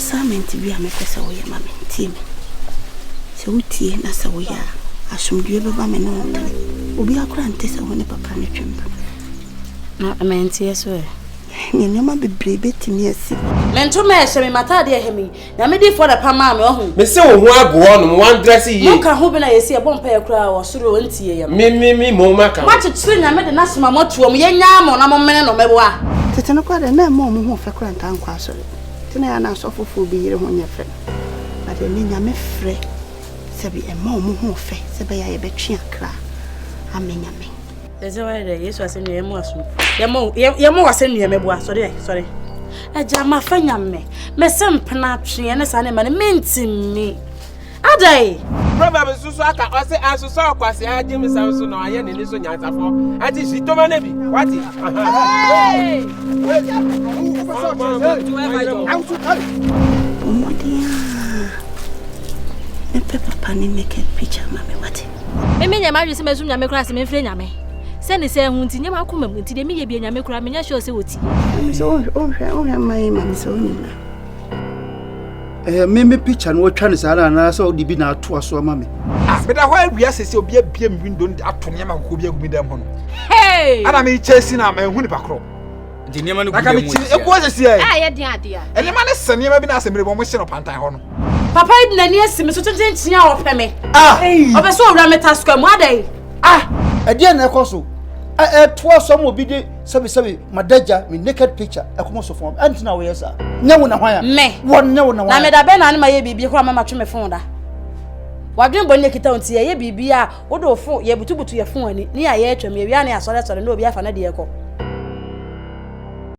Assignment bi a mepɛ sɛ woyɛ ma me. Tie me. Sɛ wotie na sɛ woyɛ a, asomdwoeɛ bɛba me ne wo ntam. Obiara koraa nte sɛ wo ne papa no twe mpena. Na mantie so ɛ? Ne nneɛma bebree bɛtumi asi. Me ntoma a ɛhyɛ me, m'ataadeɛ a ɛhyɛ me yi, Nyame difoɔ na ɛpam maa me, wahu. Me se wo ho ago hɔ nom, wan dress yie. Mo ka ho bi na yɛsi yɛbɔ mpaeɛ koraa wɔ soro o ntie yɛ no. Me me me mo ma ka ho. Moakyekyere Nyame de n'asɛm a moato amu, yɛnyaa mo na momene no, mɛboa. Tete no koraa deɛ na ɛmma wɔn ho fɛ koraa ntaa nkɔ asɔre. Nti na ɛyɛ a na asɔfofoɔ bi yere ho nyɛ fɛ no. But ɛnnɛ Nyame frɛ sɛbi ɛmma wɔn ho fɛ sɛ ɛbɛyɛ a yɛbɛtwe akra ama Nyame. Ɛsɛ wayɛ dɛ Yesu asɛnnua yɛmmɔ asom yɛmmɔ yɛmmɔ w'asɛnnua mɛboa sɔre ɛ sɔre agya mafa nyame mɛsɛ mpena atweɛ ne saa ne ma no mentimi adai. Proverbs nso so aka ɔse asosɔ ɔkwasea agye me sam so na wayɛ n'ani so nyansafoɔ ɛnti si toma no bi wate. Bɔ mmɔden ara na pɛ papa ne naked picture ma me wate. Me menyɛ m'adwene sɛ mɛsom Nyame koraa sɛ memfrɛ Nyame sɛ ne sɛ ɛho nti nyɛ m'akoma mu nti deɛ meyɛ bia Nyame koraa menyɛ sure sɛ ɔtie. Mame sɛ wonhwɛ wonhwɛ mma yi mame sɛ wonim na. Ɛyɛ me me picture no wɔtwa no saa na anaasɛ wode bi na atoa so ama me. Ah, meda hɔ awia sɛ sɛ obi abie me window no de ato nneɛma kɔkɔɔ bi agu me dan mu hɔ no. Hey! Ana mekyɛ si na manhu nipa korɔ. Nti nneɛma no gu Naka dan mu mekyi sisi egu hɔ sɛsi ɛ. A ɛyɛ den adeɛ a. Nneɛma no sɛ nneɛma bi na asɛ mmere wɔn hyɛ no pantan hɔ no. Papa yi de n'ani asi me so kyenkyenkyen a ɔpɛ me. Ah! Ɔpɛ sɛ owura me taskoa mu adɛn? Ah! Ɛdeɛn na ɛkɔ so? Ɛtoa so ama obi de sɛbesɛbe m'adagya, me naked picture, ɛkɔmɔ so fam. Ɛnti na woyɛ saa? Nyɛ wo na hwan a? Me. Wɔn nyɛ wo na hwan a? Na me da bɛn na ne ma yɛ biribi koraa ma matwe me fon da? Wadwene bɔne akita wo nti yɛyɛ biribi a wode wo fon yɛbutubutu yɛ fon ani ne yɛayɛ atwam yɛwie a ne yɛasɔre asɔre na obi afa ne deɛ kɔ.